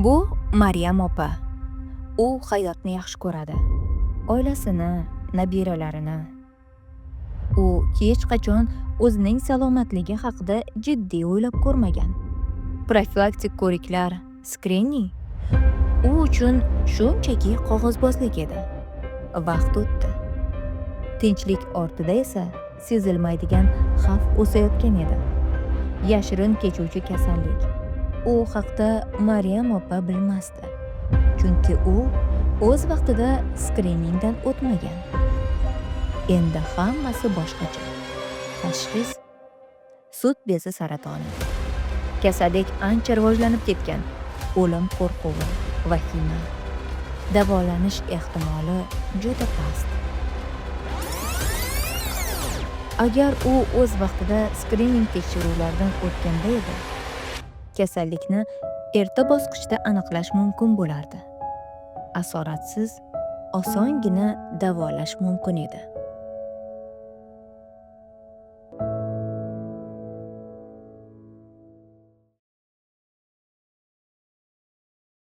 Bu Maryam opa. U hayotni yaxshi ko'radi. Oilasini, nabiralarini. U hech qachon o'zining salomatligi haqida jiddiy o'ylab ko'rmagan. Profilaktik ko'riklar, skrining u uchun shunchaki qog'ozbozlik edi. Vaqt o'tdi. Tinchlik ortida esa sezilmaydigan xavf o'sayotgan edi. Yashirin kechuvchi kasallik. U haqda Maryam opa bilmasdi. Chunki u o'z vaqtida skriningdan o'tmagan. Endi hammasi boshqacha. Tashxis: sut bezi saratoni. Kasallik ancha rivojlanib ketgan. O'lim qo'rquvi, vahima. Davolanish ehtimoli juda past. Agar u o'z vaqtida skrining tekshiruvlaridan o'tganda edi, kasallikni erta bosqichda aniqlash mumkin bo'lardi. Asoratsiz, osongina davolash mumkin edi.